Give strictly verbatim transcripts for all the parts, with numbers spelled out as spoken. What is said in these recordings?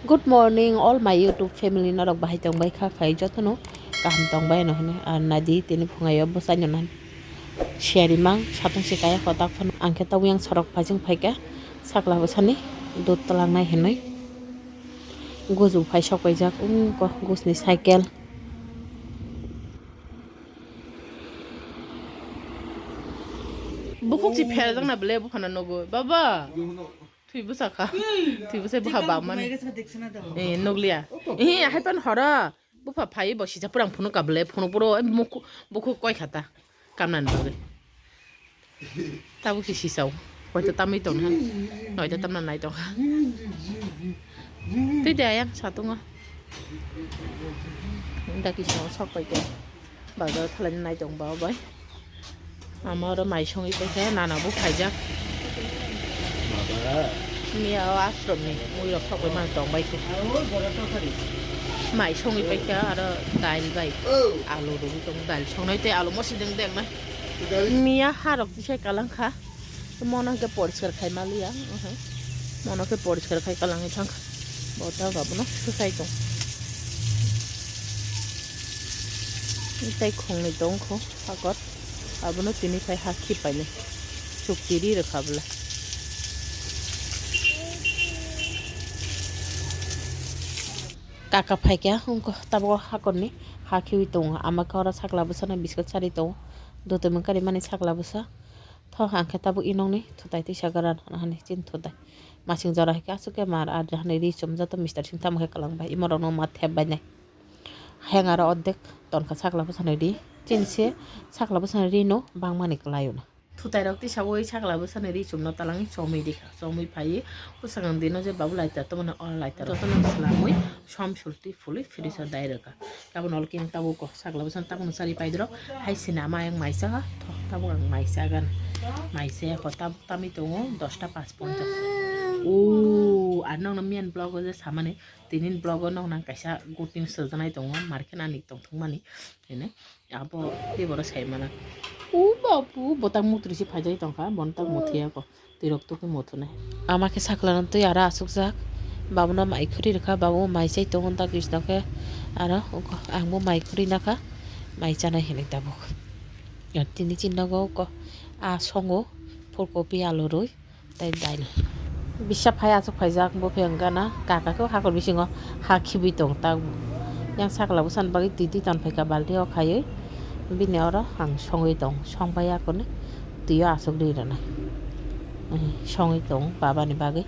Good morning all my YouTube family, norok bahai tongbai kha khai jotono kaham tongbai no hwnwi ar nadi tini phungayo bwsai no nan siyari mang satung se kaya kotak phano ang khe tabuk yang sorok phai jeng phaikha sakla bwsani dud twlangnai hwnwi guju phai sok paijak wngkha gusni cycle. Bukhuk si pherjak na bele bukhana nogo baba. Thwi bwsa kha. Thwi bwsa bwkha bangmani. Eh, nukliya. Eh, hai pan horo. Bupha phai bo sisa purang phunuk ka bwle, phunuk boro, eh, mukhu-, bukhuk koi kha ta. Kamnani bagwi. Tabuk si sisao. Hoito tamwi tong ha. Noita tamna nai tong ha. Twi de ayang satungo. Da kisa sok pai tong. Bazar khlaina nai tong ba bai. Ama oro mai songwi paikha, nana bo phaijak. Miya o ashram ni mui rok sokwi man tong bai khe. Mai songwi paikha aro dail bai alu rwgwi tongo, dail songnai tei alu mosideng dengnai. Miya ha rok tisai kalang kha. Mono hwnkhe poriskar khai maliya, mono khe poriskar khai kalangwi thangkha. Bo tabuk abono swsai tong. Tei khongni tongkho hakor, abono tini phai ha khipainai. Chukti ri rwkha bwla. Kaka phaikha wngkha tabuk hakorni ha khiwi tongo. Ama khe oro sakla bwsano biskit charwi tongo. Dotwi mungkari mani sakla bwsa. Tho, ang khe tabuk inokni thutai tisa garan hwnwi chini thutai. Masing jora hai khe aswk khe mar ar hani ri chum joto mister sing tamo khe kwlangbai. Imo rokno ma thep bainai. Hayang aro ordek tonkha sakla bwsani ri. Chini se sakla bwsani ri no bangmani kwlai o na. Thutai rok tisa ui sakla bwsani ri chumno talangwi chomwi rikha. Chomwi phaiwi bwsakang dino je babu lighter tongmani o lighter jotono swlamwi som sulti phulwi fridge o dai rwkha. Tabuk nol kiyang tabuk kok sakla bwsano tabuk no chari paidrok. Hai sini ama yang mai cha kha. Thok tabuk ang mai cha gan. Mai cha kho tabuk tamwi tongo dosta paanch ponchas. O ar nokno miyan vlog o je samani tini vlog o nokna kaisa gutting sojak nai tongo market ani tongthok mani. Hene abo tei boro sai mana. O babu botak mutri se phai jai tongkha bono tak muthuyako. Twirok tubui muthunai. Ama khe sakla no twi aro asukjak. Babono mai khuri rwkha, babu mai chai tongo da kis no khe aro ang bo mai khuri nakha, mai chanai hinwi tabuk. Tini chini nogo ko a songo phulkopi alu rwi tei dail. Bisa phai asuk phaijak bo phai wngkha na kaka khe hakor bisingo ha khibui tong tabuk. Yang sakla bwsani bagwi twi twi ton phaikha balti o khaiwi bini oro ang songwi tong song pai akonwi. Twi o aswk ri rwnai. Songwi tong babani bagwi.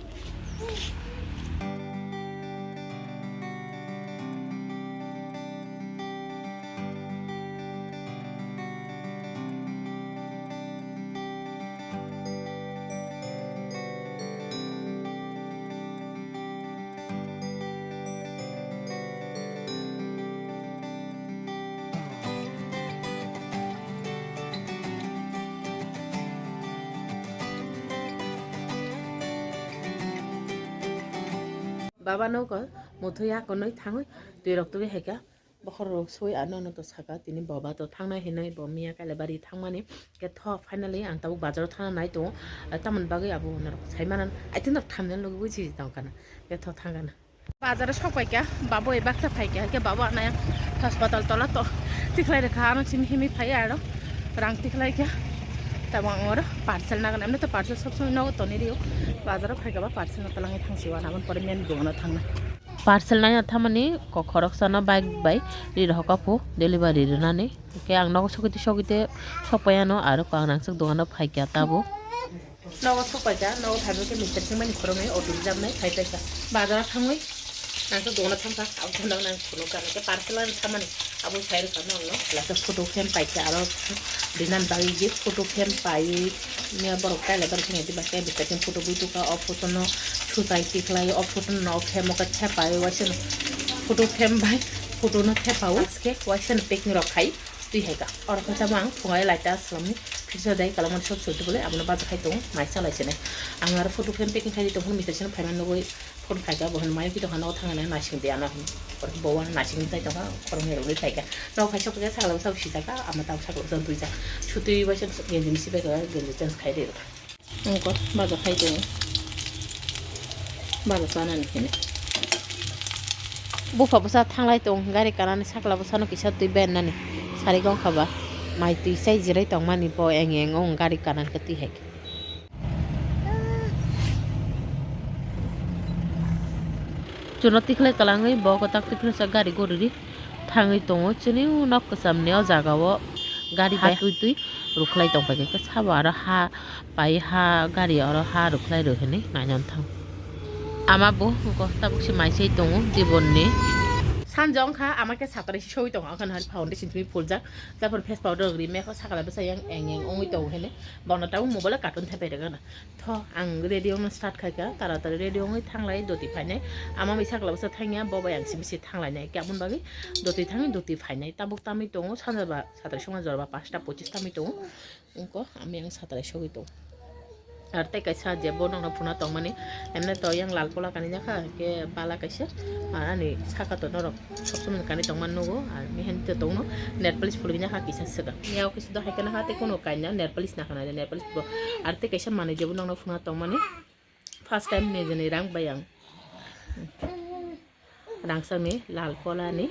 Baba nokol muthwi akonwi thangwi twi rok tugwi haikha. Bokhorok soi ano no to saka tini boba to thangnai hinwi bo miya kailabari thangmani. Khe tho finally ang tabuk bazar o thangna nai tongo. Tamoni bagwi abo norok sai manan. I think norok thumbnail nugwi buji tongkha na. Khe tho thangkha na. Bazar o sok paikha, babu bai baksa phaikha, khe babu ano yang hospital tola to tikhlai rwkha, ano simi himwi phai aro rang tikhlai kha. Tabuk ang oro parcel nagana, emni to parcel sob somoi nogo toni rio. Bazar o phaikha ba parcel no twlangwi thangsi o, ano aboni pore main dogan o thangna. Parcel naina thamani kok khoroksa no bike bai ri rohor kha phu delivery rwnani. Khe ang nogo sogite sogite sok pai ano aro ang nangsak dogan o phaikha tabuk. Nogo sok paikha, nogo phaibai khe mister singmani khoroknwi auto reserve nai phai paikha. Bazar o thangwi nangkhe dogano thangkha, abo phano nang phunukha, hwnkhe parcel ani thamani abo phai rwkha nokno. Lasa photo frame paikha, aro rinani bagwi je photo frame paiwi borok kailai bar phano diba khe mister sing photo bui tukha, o photo no suchai tikhlai, o photo no nok phemo khe thepaiwi waisa no photo frame bai photo no thepaiwi khe waisa no packing rok khai. Twi hai kha. Oro khe tamo ang phungai lighter swlamwi fridge o dai kwlangmani sob sori tubuli abono baja khai tongo mai chalai sinai. Ang aro photo frame packing khai tongphuru mister sino phaimani nugwi phone khai kha bo hwnwi mai tongkha nogo thangna naising di ano hwnwi. Oro khe bo uano naising tai tongkha khoroknwi rwgwi khai kha. Nogo phai sok khe sakla bwsa bo sijak kha ama tabuk sakla bwsa bo twijak. Sutwi bai se genji misi bai kha genji change khai ri rwkha. Wngkha, baja khai tongo. Baja chanani hwnwi. Bupha bwsa thanglai tong, gari kanani sakla bwsano kisa twi bennani. Sari gongkha ba, mai twi sai jirai tongmani bo eng eng ong gari kanan khe twi hai. Chuno tikhlai kwlangwi bo kwtak tikhlai sa gari guridi thangwi tongo. Chini nok kwchamni o jaga o gari bai twi twi rwkhlai tongpaikha, sabo aro ha pai ha gari oro ha rwkhlai rw hinwi nainani thang. Ama bo tabuk se mai se tongo jibonni. Sanja wngkha ama khe satrai se sogwi tongo, wngkha nahar foundation tumi phuljak, taphor face powder rwgwi mekha sakala bwsa yang eng eng wngwi tongo hinwi bono tabuk mobile o cartoon thaipai rwgana. Tho ang ready wngna start khaikha, taratari ready wngwi thanglai doti phainai. Ama bai sakla bwsa thangya, bo bai ang simi se thanglainai, khe aboni bagwi doti thangwi doti phainai. Tabuk tamwi tongo sanja ba satrai songma jora ba panchta pochis tamwi tongo. Wngkha, ami ang satrai sogwi tongo. Ar tei kaisa je bo nokno phuna tongmani, emne to yang lal pola kanijak kha, hwnkhe bala kaisa, ah, ani saka to norok sob somoi kanwi tongmani nugo, ar mihan to tongno nail polish phulwi jakha kisa swkang. Yao kisa dohai kana kha tei kono kaina nail polish nakha nail polish bo. Ar tei kaisa manwi je bo nokno phuna tongmani, first time nijeni rang bai ang. Rangchakni lal polani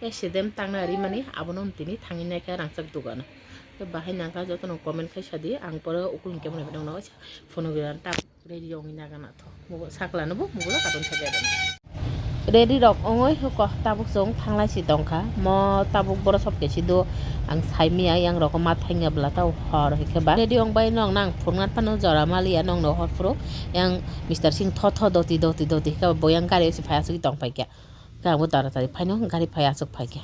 accident tangna rimani abono tini thangwi naikha rangchak dogano. Tei bahai nangkha jotono comment khai sadi, ang pore ukul hwnkhe bono phunugwi ta ready wngwi nagana tho. Mugo sakla no bo mugo la kabon saja. Ready rok wngwi huko tabuk chwng thanglai si tongkha. Mo tabuk boro sob khe si do ang sai miya yang rok ma thangya bwla tao hor hwnkhe ba. Ready wng bai nong nang phungan phano jora maliya nong no hor phuru yang Mister Singh tho tho doti doti doti hwnkhe bo yang gari o si phai asugwi tong paikha. Khe ang bo taratari phaino gari phai aswk phaikha.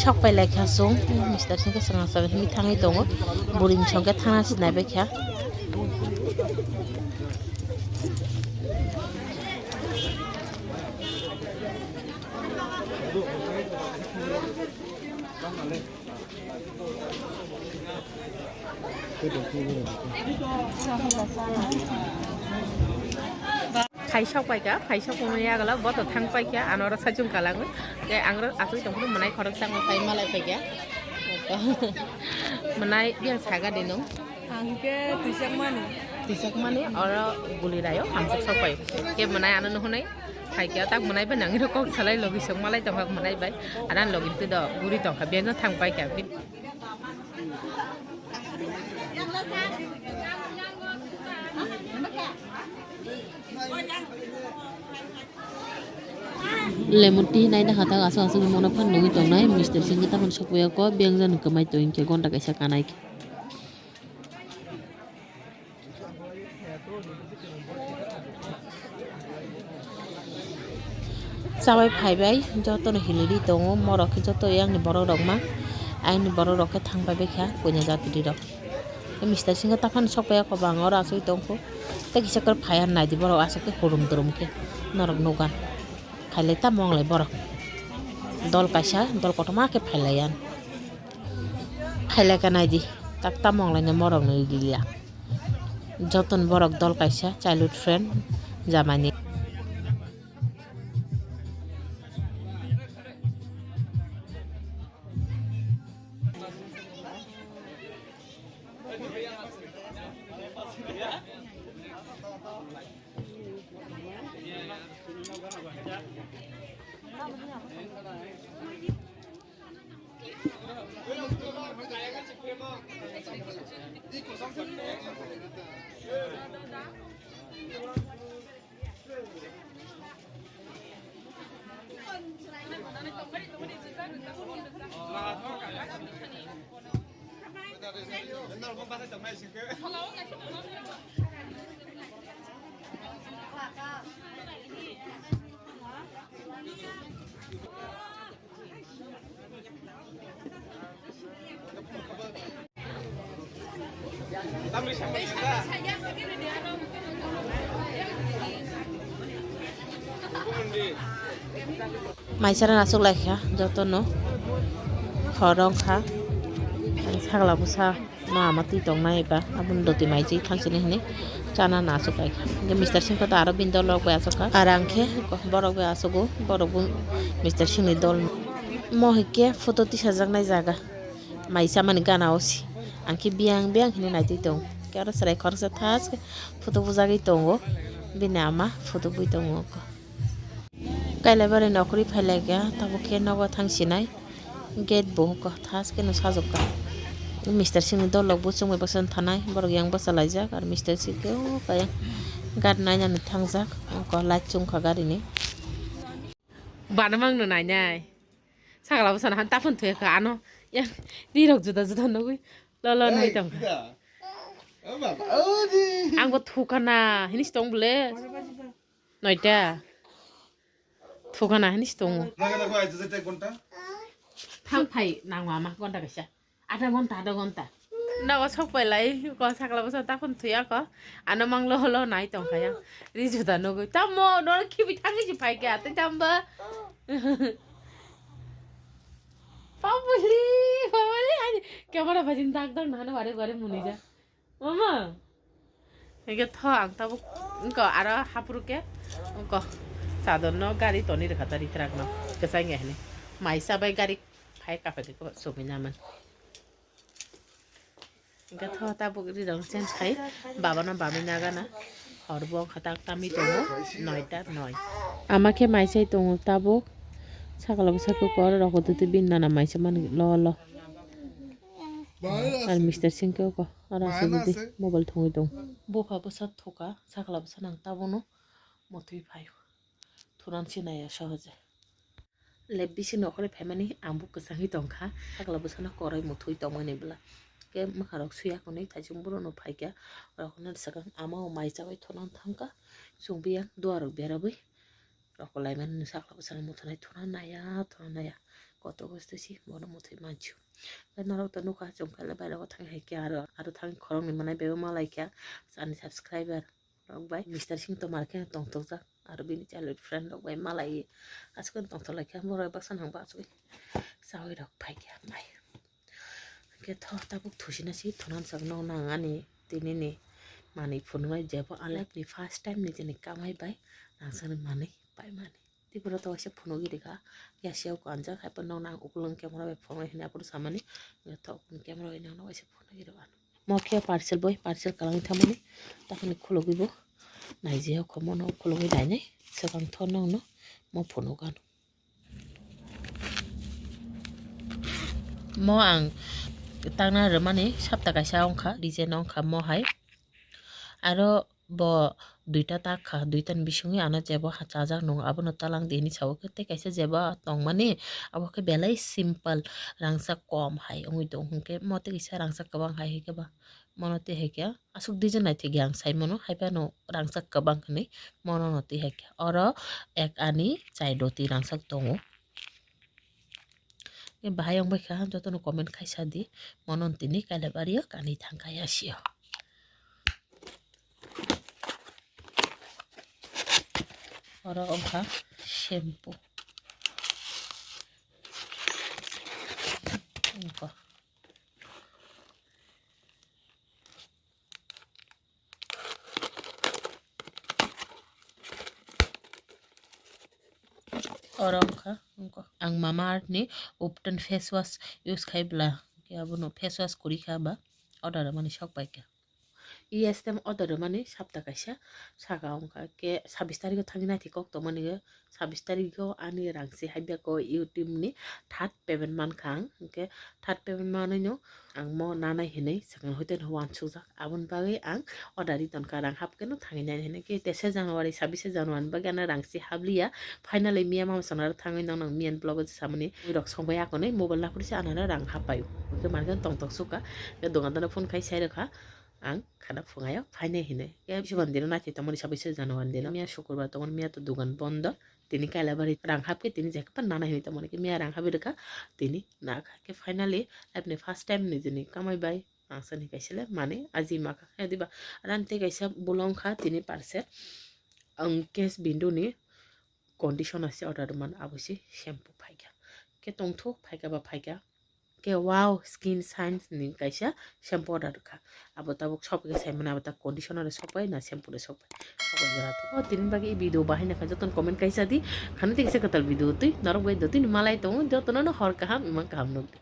Sok pai laikha chwng, Mister Singh khe swkang swkang himwi thangwi tongo. Bwrwi ni song khe thangna sinai baikha. Khai sok paikha, khai sok pungwi yagola bo to thang paikha, ano oro saichung kalangwi. Tei ang oro aswk tongphuru mwnai khoroksa wng phai malai paikha. Mwnai biyang saga di nung. Ang khe twisak mani. Twisak mani oro guli rayo hamsuk sok pai. Khe mwnai ano nuhunai. Phaikhe tak mwnai bai nangwi rw kok salai logi sok malai tongkha mwnai bai. Adan logi twi do guri tongkha biyang thang paikha. Lemon tea naina kha tak aswk aswk ni mono phan nugwi tongnai Mister Singh tamoni sokphaio kok biyang jani kwmai twi hinkhe gonta kaisa kanai khe. Chabai phaibai jotono hinwi ri tongo, morok khe joto ayangni borok rok ma, ayangni borok rok khe thang pai baikha puina jatri rok. Mister Singh taphano sok pai ya kobang oro aswk tongkhu. Tei kisa kwrw phai ya naidi borok aswk khe hurum durum khe norok nukha. Khailai tamo wnglai borok. Dol kaisa, dol kotorma khe phailai ya. Khailai kha naidi, tak tamo wnglai ni morok ni liya. Joton borok dol kaisa, childhood friend, jamani. Maisara nasuk laikha jotono khorok kha, sakla bwsa. Ma ama twi tongnai ba, aboni doti mai chwi thangsini hinwi chana nasuk bai kha. Hwnkhe Mister Singh khe to aro bini dol rok bai asuk kha. Aro ang khe borok bai asugo, borok bo Mister Singh ni dol. Mo hai khe photo tisajaknai jaga, mai chamani gana o se. Ang khe biyang biyang hinwi naitwi tongo. Aro chwrai khoroksa thaske photo bujagwi tongo, bini ama photo bui tongo. Kailabari nokri phailaikha, tabuk khe nogo thangsinai gate bo huko thaske no sajokka. Mister Singh ni dolok bo chumui bwswk thanai, borok yang bwsa laijak, aro Mister Singh khe o kaya gari nainani thangjak, oko light chungkha gari ni. Bana mangno nainai. Sakla bwsano han taphun thuya kha ano. Ya, rirok juda juda nugwi. Lo lo nugwi tongkha. Angbo thukana hinis tong bole. Noita. Thukana hinis tongo. Thang phai nangma ma gonta kaisa. Adha ghonta, adha ghonta. Nogo sok pailai, ko sakla bwsa takhun thuya ko. Ano mang lo lo nai tongkha ya. Ri juda nugwi. Tamo, no khibi thangwi si phai kya. Tei tamba. Pabuli, pabuli, ani camera bajin dak dak nana ware ware muni ja. Mama. Ege tho ang tabuk, engko aro hapuru ke, engko sadon no gari toni rekha tari truck no. Kesang ya hini. Maisa bai gari phai kaphai ke ko sobi naman. Hingke tho tabuk rirok change khai, babano bamwi nagana. Hor bo wngkha tak tamwi tongo, noita noi. Ama khe mai chai tongo tabuk, sakla bwsa khe kor rok twi bini nana mai se mani lo lo. Ar Mister Singh khe oko, aro se mobile thwngwi tongo. Bupha bwsa thuka, sakla bwsa nang tabukno muthwi phaio. Thunan sinaya sohoje. Lep bisi nokhorwi phaimani ang bo kwchangwi tongkha, sakla bwsano koroi muthwi tongmani bwla. Khe mwkharok suya hwnwi thaisung borokno phaikha, borokno swkang ama o mai chawi thwna thangkha, chwng biyang duarok berabwi rokolaimani sakla bwsano muthunai thwna naiya, thwna naiya, koto bwstwi si bono muthwi mansu. Khe norok to nukha chwng khe bairok thang hai khe aro, aro thang khoroknwi manai bebo malaikha ani subscriber. Rok bai Mister Singh tomar khe tongthokjak, aro bini childhood friend rok bai malai aswk tongthok lai khe borok baksa nang bachwi chawi rok phai khe nai. Hwnkhe tho tabuk thusina si thunan sak no nang ani tini ni manwi phunuknai jebo a life ni first time ni jeni kamai bai rangchakni manwi pai mani. Tipra to waisa phunugwi rikha, yasiya o kanjak, hai phano nang ukulung camera bai phunuknai hwnwi aphuru samani, tho camera bai nang waisa phunugwi rw ano. Mo khe parcel boi, parcel kwlangwi thamani, takhani khulugwi bo naijia kho, mono khulugwi nainai, swkang thorno hwno mo phunuk ano. Mo ang tangna rwmani sapta kaisa wngkha, design wngkha mo hai. Aro bo duita tak kha, duita ni bisingwi ano jebo ha chajak nung, abono talang di hinwi sa-o khe, tei kaisa jeba tongmani, abo khe belai simple, rangchak kom hai wngwi tong, hwnkhe mo tei kaisa rangchak kwbang hai, hai khe ba mono tei hai khe aswk design naithok ya ang sai mano, hai phano rangchak kwbang hinwi mono no tei hai khe. Oro ek ani chai roti rangchak tongo. Bahai wng bai kha, jotono comment khaisa di, mono tini Kailabari o kanwi thang kha yasio. Oro wngkha shampoo. Wngkha. Oro wngkha, wngkha. Ang Mamaearth ni Upton face wash use khai bwla. Khe abono face wash kwrwi kha ba order mani sok pai kha. E S tem order mani sapta kaisa saka wngkha. Khe sabis tarikh o thangwi naithok tongmani o, sabis tarikh o ani rang se habya ko YouTube ni third payment mankha ang. Hwnkhe third payment manwi no ang mo nanai hinwi swkang hoite no uansukjak. Aboni bagwi ang order ri tonkha, rang hapkhe no thangwi nai hinwi. Khe teisa January, sabis January ni bagwi ano rang se habliya. Finally miya mama sana thangwi nang nang miya ni vlog o samani rok songbai akonwi mobile naphuru se ano rang hapai. Hwnkhe mankhe tong tong sukha. Khe dogan dano phone khai sai rwkha. Ang khana phungayo phainai hinwi. Khe subani dino naithai tongmani sabis January dino. Miya sukurbar tongmani, miya to dogan bondo. Tini Kailabari rang hapkhe tini jekhe pa nana hinwi tongmani. Khe miya rang habi rwkha, tini nakha. Khe finally life ni first time ni jini kamai bai. Ang sani kaisa le mani aji makha. Khe diba rang tei kaisa bolong kha tini parcel. Ang case window ni conditioner se order man abo se shampoo phaikha. Khe tongthok phaikha ba phaikha. Khe wow skin science ni kaisa shampoo order kha. Abo tabuk sopai khe saimano abo ta conditioner rok sopai na shampoo rok sopai. Sopai jora to. O tini bagwi video bahai nakha jotono comment kaisa di. Khana tei kaisa kwtal video twi norok bai dotini malai tongo jotono no hor kaham imang kaham nukdi.